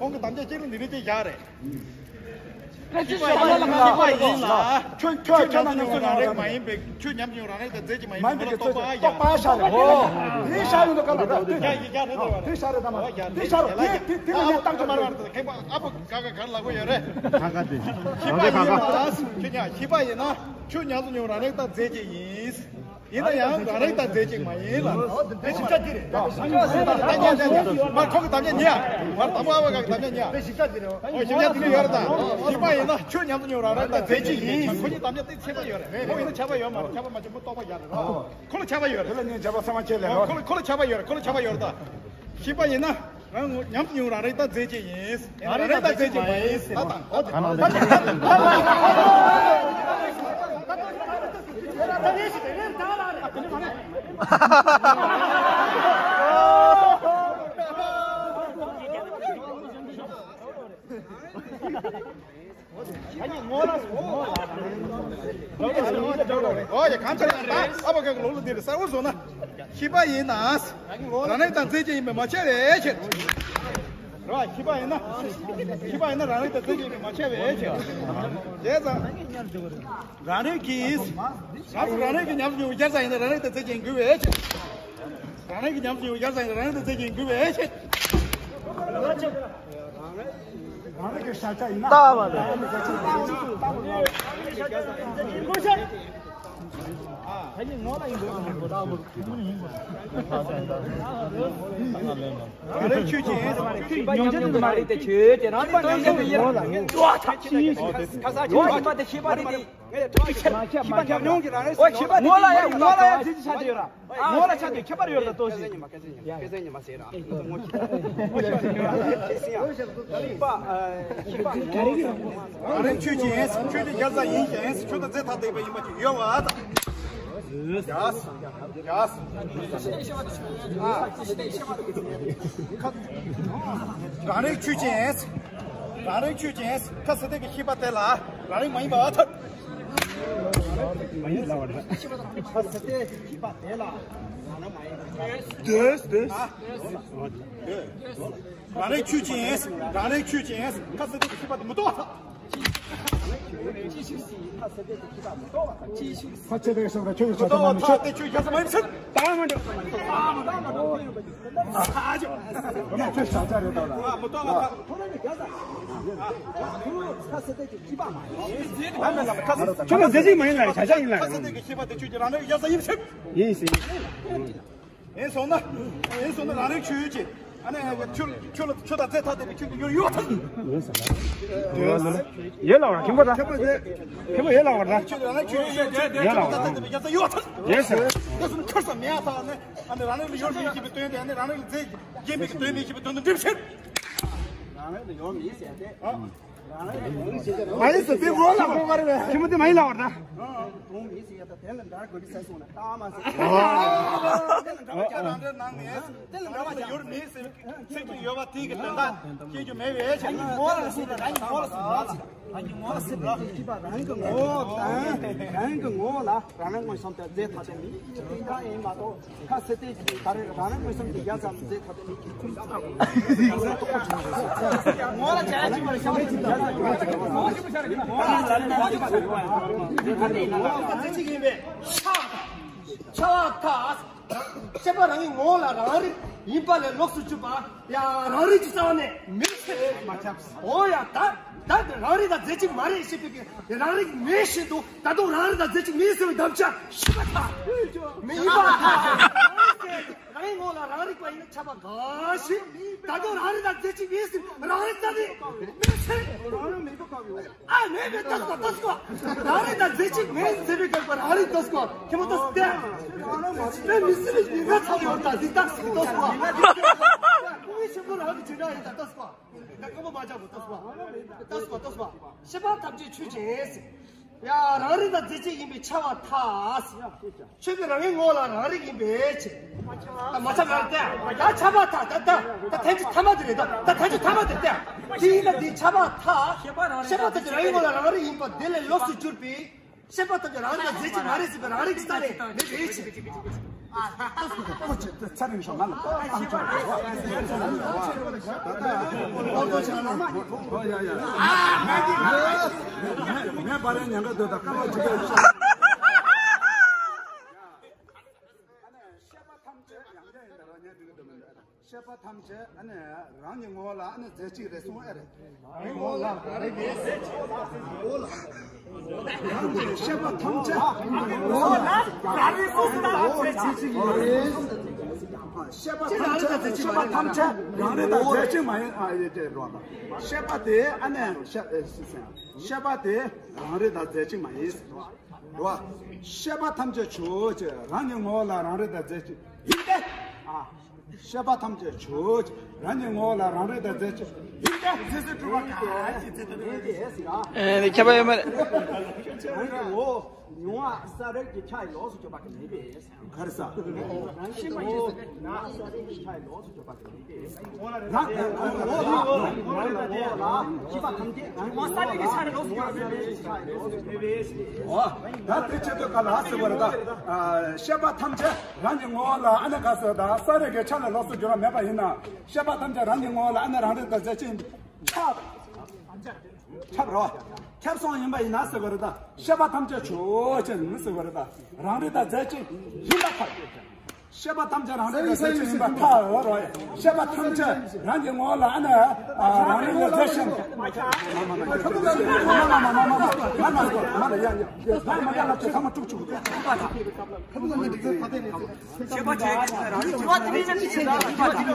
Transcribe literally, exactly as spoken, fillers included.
ཁོང་གི་དམ་བཅའ་གཅིག་ལ་འདི་རིགས་ཅིག་བཞག་རེད། ཁྱོད་ཁྱོད་ཁྱོད་ཉམས་ཉུང་རང་རེད་མ་ཡིན་པའི། ཁྱོད་ཉམས་ཉུང་རང་རེད་དང་རྫས་ཀྱི་མ་ཡིན་པའི་རྟོག་པ་ཡ། རྟོག་པ་ཤར་རེད། ཨོ། དེ་ཤར་ཡོང་དུས་ག་ལ་རེད། དེ་ཡ་ཡི་ཡ་རེད་དེ་རེད། དེ་ཤར་རེད་དམ། དེ་ཤར་རེད། དེ་དེ་ནས་ནས་བཏང་ཆ་མ་རེད། ཁྱེད་པ་ཨ་ཕོ་ག་ག་གར་ལ་གོ་ཡོད་རེད། ག་ག་དེ། ཤི་པ་ཡིན་ན་ཁྱོད་ཉ་ཤི་པ་ཡིན་ན་ཁྱོད་ཉམས་ཉུང་རང་རེད་དང་རྫས་ཀྱི་ཡིན། ཡིན་ན་ཡང་རང་རེད་དང་རྫས་ཅིག་མ་ཡིན་ལ། དེ་ཞིབ་ཆ་འདི་རེད། མར་ཁོང་གི་དམ་བཅའ་ཉེ་ཡ། མར་དང་པོ་ཨ་བ་ག་གི་དམ་བཅའ་ཉེ་ཡ། དེ་ཞིབ་ཆ་འདི་རེད། ཨོ་ཞིབ་ཆ་འདི་རེད་ཡོད་རེད་ད། ཞིབ་པ་ཡིན་ན་ཁྱོད་ཉམས་སུ་མྱོང་རང་རེད་དང་རྫས་ཅིག་ཡིན། ཁོ་གཉིས་དམ་བཅའ་དེ་ཁྱད་པར་ཡོད་རེད། ཁོང་ཡིན་ན་ཁྱད་པར་ཡོད་མ་རེད། ཁྱད་པར་མ་བྱུང་མི་རྟོག་པ་རྒྱག་རེད་རོ། ཁོ་ལ་ཁྱད་པར་ཡོད་རེད། དེ་ལ་ངས་བྱ་བ་ཚང་མ་ཁྱེད་ལས་ཁོ་ལ་ཁོ་ལ་ཁྱད་པར་ཡོད་རེད། ཁོ་ལ་ཁྱད་པར་ཡོད་རེད་ད། ཞིབ་པ་ཡིན་ན། ང་ཉམས་མྱོང་རང་རེད་ད་རྫས་ཅིག་ཡིན། རང་རེད་ད་རྫས་ཅིག་མ་ཡིན་ཟེར་ད་དང་། ཨོ་ཡ་གང་ཚར་ཡང་ད་ཨ་ཕ་ག་གི་ལོ་ལོ་འདིར་གསལ་བོ་བཟོ་ན། ཤི་པ་ཡིན་ན། རང་རེད་དང་རྫས་ཅན་ཡིན་པས་མ་ཁྱབ་པའི་ཕྱིར། རེད་བ། ཤི་པ་ཡིན་ན། ཤི་པ་ཡིན་ན་རང་རེད་དང་རྫས་ཅན་ཡིན་པས་མ་ཁྱབ་པའི་ཕྱིར། བྱས་ཙང་། རང་རེད་ཀྱིས། རང་རེད་ཀྱི་ཉམས་སུ་མྱོང་བའི་བརྒྱ་རྩ་ཡིན་ན་རང་རེད་དང་རྫས་ཅན་ཡིན་དགོས་པའི་ཕྱིར། རང་རེད་ཀྱི་ཉམས་སུ་མྱོང་བའི་བརྒྱ་རྩ་ཡིན་ན་རང་རེད་དང་རྫས་ཅན་ཡིན་དགོས་པའི་ཕྱིར། རང་རེད་ཀྱི་བྱ་བྱ་ཡིན་ན། ལྟ་བ་རེད། རང་རེད་ཆོས་ཅན། ཉམས་ཉམས་མ་རེད་དེ་ཆོས་ཅན། རང་རེད་ལྟོས་ཤིག་ཏུ་ཡིན་རུང་ཁ་ས་ཆོས་ཅན། ཤེས་པ་དེ་ཤེས་པ་དེ་དེ། ངོ་ལ་ཡ་ངོ་ལ་ཡ་ཇི་ཆ་དེ་ཡོད་ར། ངོ་ལ་ཆ་དེ་ཁྱད་པར་ཡོད་ལ་ལྟོས་ཤིག་ཡ། ཁྱེད་ཚོས་ཉི་མ་ཁྱེད་ཚོས་ཉི་མ་ཟེར་ར། ཁྱེད་ཚོ་ངོ་ཤེས་ཤེས་ཡ། ཤེས་ཡ། ཤེས་པ། ཤེས་པ། རང་རེད་ཆོས་ཅན། ཆོས་ཅན་རྒྱལ་ས་ཡིན་ཞིང་ཆོས་དང་རྫས་ཐ་དད་པ་ཡིན་པ་ཅིག་ཡོད་པ་དང་། ཡ། ཡ། རང་རེད་ཆོས་ཅན། རང་རེད་ཆོས་ཅན། ཁ་ས་དེ་གི་ཤེས་པ་དེ་ལ་རང་རེད་མ་ཡིན་པ་ཐ། མ་ཡིན་ལ་བར། ཁ་ས་དེ་ཤེས་པ་དེ་ལ་རང་རེད་མ་ཡིན་པ་ཐ། ལྟོས་ལྟོས། རང་རེད་ཆོས་ཅན། རང་རེད་ཆོས་ཅན། ཁ་ས་དེ་གི་ཤེས་པ་དེ་མི་རྟོགས་ཐ། ཕ་ཆེ་དེ་སོང་ད་ཁྱོད་ཀྱི་ཆ་ཚང་མ་མི་ཤེས། ད་མ་འགྲོ། ད་མ་འགྲོ། ཁྱོད་ཆ་ཚང་རེད་ད་ལ། ཁྱོད་ལ་རྫས་ཅིག་མ་ཡིན་ལ་བྱ་བྱ་ཡིན་ལ། ཡིན་ཟེར། ཡིན་སོང་ན། ཡིན་སོང་ན་རང་རེད་ཆོས་ཅན། ཨ་ནི་ཁྱོད་ཁྱོད་ལ་ཁྱོད་དང་རྫས་ཐ་དད་པའི་ཁྱོད་ཀྱི་ཡོད་ཡོད་ཐ། ཡོད་ལ་བ་ཁྱིམ་པ་ད། ཁྱིམ་པ་ཡོད་ལ་བ་ད། ཁྱོད་རང་རེད་ཆོས་ཅན། ཁྱོད་ཁྱོད་ལ་བ་ད། ཁྱོད་ལ་ཡོད་ཐ། ཡོད་ཟེར། ད་སོང་ཁར་ས་མེད་ཨ་ཐ། ཨ་ནི་ཨ་ནི་རང་རེད་ལ་ཡོད་མེད་ཅེས་པའི་དོན་དེ། ཨ་ནི་རང་རེད་ལ་རྫས་རྒྱན་པའི་དོན་མེད་ཅེས་པའི་དོན་དུ་འགྲིབ་ཕྱིར། རང་རེད་ལ་ཡོད་མེད་ཟེར་ཏེ། མ་ཡིན་ཟེར་དེ་ངོ་ལ་གོ་བ་རེད། ཁྱིམ་པ་དེ་མ་ཡིན་ལ་བ་ད། དོན་མེད་ཟེར་ཡ་ད་དེ་ལ་འདྲ་དགོས་པའི་ས་སོང་ན་ད་མ་ཟེར། དེ་ལ་འདྲ་བ་ཅག་རང་འདྲ་ནང་ནས་དེ་ལ་འདྲ་བ་ཅག་ཡོད་མེད་ཟེར་ཚིག་ཅིག་ཡོད་པ་དེ་གི་དོན་དག་ཤེས་རྒྱུ་མེད་པའི་ཆ་ནས་ངོ་ལ་སོང་ན་རང་གི་ངོ་ལ་སོང་ན་རང་གི་ངོ་ལ་སོང་ན་རང་གི་ངོ་དང་རང་གི་ངོ་ལ་རང་རང་མངོན་སུམ་དུ་རྫས་ཐ་དད་མིན་དེ་འདྲ་ཡིན་མ་གཏོགས། ཁ་ས་དེ་ད་རེས་རང་རང་མངོན་སུམ་གྱི་རྒྱ་ཙམ་རྫས་ཐ་དད་མིན་གྱི་ཁུངས་ཙམ། ངོ་ལ་ཅག་ཅིག་པར་ཤ་མེད་ཅིག་ད་ལ་ངོ་ལ་ཅག་ཅིག་ཡིན་པས་ཤ་ཁྱབ་པ་རང་གི་ངོ་ལ་རང་རིག་ཡིན་པ་ལས་ལོགས་སུ་གྱུར་པ་ཡ་རང་རིག་གི་རྩ་བ་ནས་མེད་ཟེར་མ་ཁྱབ། འོ་ཡ་ད་ད་རང་རིག་དང་རྫས་གཅིག་མ་རེད་ཞེས་པའི་གི་རང་རིག་མེད་བཞིན་དུ་ད་དུང་རང་རིག་དང་རྫས་གཅིག་མེད་ཟེར་བའི་དམ་བཅའ་ཤི་བ་དང་མི་ཡིན་པ་དང་། རང་ངོ་ལ་རང་རིག་པ་ཡིན་ན་ཁྱབ་པ་འགའ་ཞིག་ད་དུང་རང་རིག་དང་རྫས་གཅིག་མེད་ཟེར་རང་རིག་རྩ་ནས་མེད་ཟེར། ཨ་མེད་མེད་ལྟ་སོ་ལྟ་སོ། རང་རིག་དང་རྫས་གཅིག་མེད་ཟེར་བའི་སྐབས་རང་རིག་ལྟ་སོ། ཁྱེད་མོ་ལྟ་སོ་སྟེ། དཔེ་མི་སྲིད་པའི་ཉེན་ཁ་ཚ་ཡོད་ད་འདི་ལྟ་སོ་ལྟ་སོ། ཀུན་ཆེན་པོ་རང་གི་བྱེད་སྒྲ་ཡིན་ད་ལྟ་སོ། ད་ཀ་མོ་མ་ཆག་གོ་ལྟ་སོ། ལྟ་སོ་ལྟ་སོ། ཤེས་པ་ཐམས་ཅད་ཆོས་ཅན། ཡ། རང་རིག་དང་རྫས་གཅིག་ཡིན་པས་ཁྱབ་པ་ཐལ། ཆོས་ཀྱི་རང་ངོ་ལ་རང་རིག་ཡིན་པས་ཆེ། ད་མ་ཁྱབ་རང་རིག་ད་ད་ཁྱབ་པ་ཐལ། ད་ད་ད་ཐལ་གྱི་ཐ་མ་དེ་རེད། ད་ད་ཐལ་གྱི་ཐ་མ་དེ་ད་དེ་ཡིན་ད་དེ་ཁྱབ་པ་ཐལ། ཤེས་པ་ཐམས་ཅད་རང་ངོ་ལ་རང་རིག་ཡིན་པ་དེ་ལས་ལོགས་སུ་གྱུར་པའི། ཤེས་པ་ཐམས་ཅད་རང་རིག་དང་རྫས་གཅིག་མ་རེད་ཟེར་བའི་རང་རིག་གི་ས་ནས་མེད་པའི་ཕྱིར། ཨ་ཨོ་ཅེ་ཚ་རིང་ཤོག་ང་ལ་ཨ་ཨ་ཅེ་ཨོ་ཅེ་ཨོ་ཡ་ཡ། ངས་པར་ཉན་ག་འདོད་ད་ཀ་པ་ཅི་ག་ཤེས་པ་ཐམས་ཅད་ཡང་བསྐྱར་ཡིན་ད་ར་ཉན་འདུག་གི་འདུག་མི་འདུག་ཤེས་པ་ཐམས་ཅད་ཨ་ནི་རང་གི་ངོ་བོ་ལ་ཨ་ནི་རྫས་གཅིག་རེད་གསུངས་ཨེ་རེད། རང་གི་ངོ་བོ་ལ་རང་རིག་མེད་ཟེར། རང་གི་ཤེས་པ་ཐམས་ཅད་ངོ་བོ་ལ་རང་རིག་སོ་སོ་ལ་རྫས་གཅིག་ཡིན། ཤེས་པ་ཐམས་ཅད་ཤེས་པ་ཐམས་ཅད་རང་རིག་དང་རྫས་གཅིག་མ་ཡིན། ཨ་ཡེ་ཅེ་རོ། ཤེས་པ་དེ་ཨ་ནི་ཤེས་ཤེས་པ་དེ་རང་རིག་དང་རྫས་གཅིག་མ་ཡིན། རེད་བ། ཤེས་པ་ཐམས་ཅད་ཆོས་ཅན། རང་གི་ངོ་བོ་ལ་རང་རིག་དང་རྫས་གཅིག་ཡིན་ཏེ། ཨ། ཤེས་པ་ཐམས་ཅད་ཆོས་ཅན། རང་གི་ངོ་བོ་ལ་རང་རིག་དང་རྫས་གཅིག་ཡིན་ཏེ། རྫས་གཅིག་གྲུབ་པ་ག་ཅི་རྫས་གཅིག་ཡིན་ཏེ་ཟེར་ཨ། ཨེ་ནི་ཁྱབ་པ་ཡོད་མ་རེད། རང་གི་ངོ་བོ་མྱོང་བ་ས་རིག་གི་ཆ་ཡི་ལོགས་སུ་གྱུར་པ་གི་མེད་པས། ག་རེ་ཟ། རང་གི་ངོ་བོ་ན་ས་རིག་གི་ཆ་ཡི་ལོགས་སུ་གྱུར་པ་གི་མེད་པས། ད་དེ་ཆེད་དུ་ག་ལ་ཟེར་བ་རེད་ད། ཤེས་པ་ཐམས་ཅད་རང་གི་ངོ་བོ་ལ་ཨ་ནི་ག་ཟེར་ད་ས་རིག་གི་ཆ་ལ་ལོགས་སུ་གྱུར་བ་མེད་པ་ཡིན་ན། ཤེས་པ་ཐམས་ཅད་རང་གི་ངོ་བོ་ལ་ཨ་ནི་རང་རིག་དང་རྫས་གཅིག་ཁྱབ། ཁྱབ་རོ། ཁྱབ་སོང་ཡིན་པ་ཡིན་ན་ཟེར་བ་རེད་ད། ཤེས་པ་ཐམས་ཅད་ཆོས་ཅན་ཟེར་བ་རེད་ད། རང་རིག་དང་རྫས་གཅིག་ཡིན་པ་ཐལ། ཤེས་པ་ཐམས་ཅད་རང་རིག་དང་རྫས་གཅིག་ཡིན་པ་ཐལ་རོ། ཤེས་པ་ཐམས་ཅད་རང་གི་ངོ་བོ་ལ་ཨ་ནི་རང་རིག་ལ་རྫས་གཅིག་མ་མ་མ་མ་མ་མ་མ་མ་མ་མ་ལ་ཡ་ཡ་ཡ་ལ་ཡ་ལ་ཚོ་ཚང་མ་དཀྲུག་བཅུག་གི། ཤེས་པ་ཆོས་ཅན་རང་རིག་དང་རྫས་གཅིག་ཡིན་པ་ཐལ།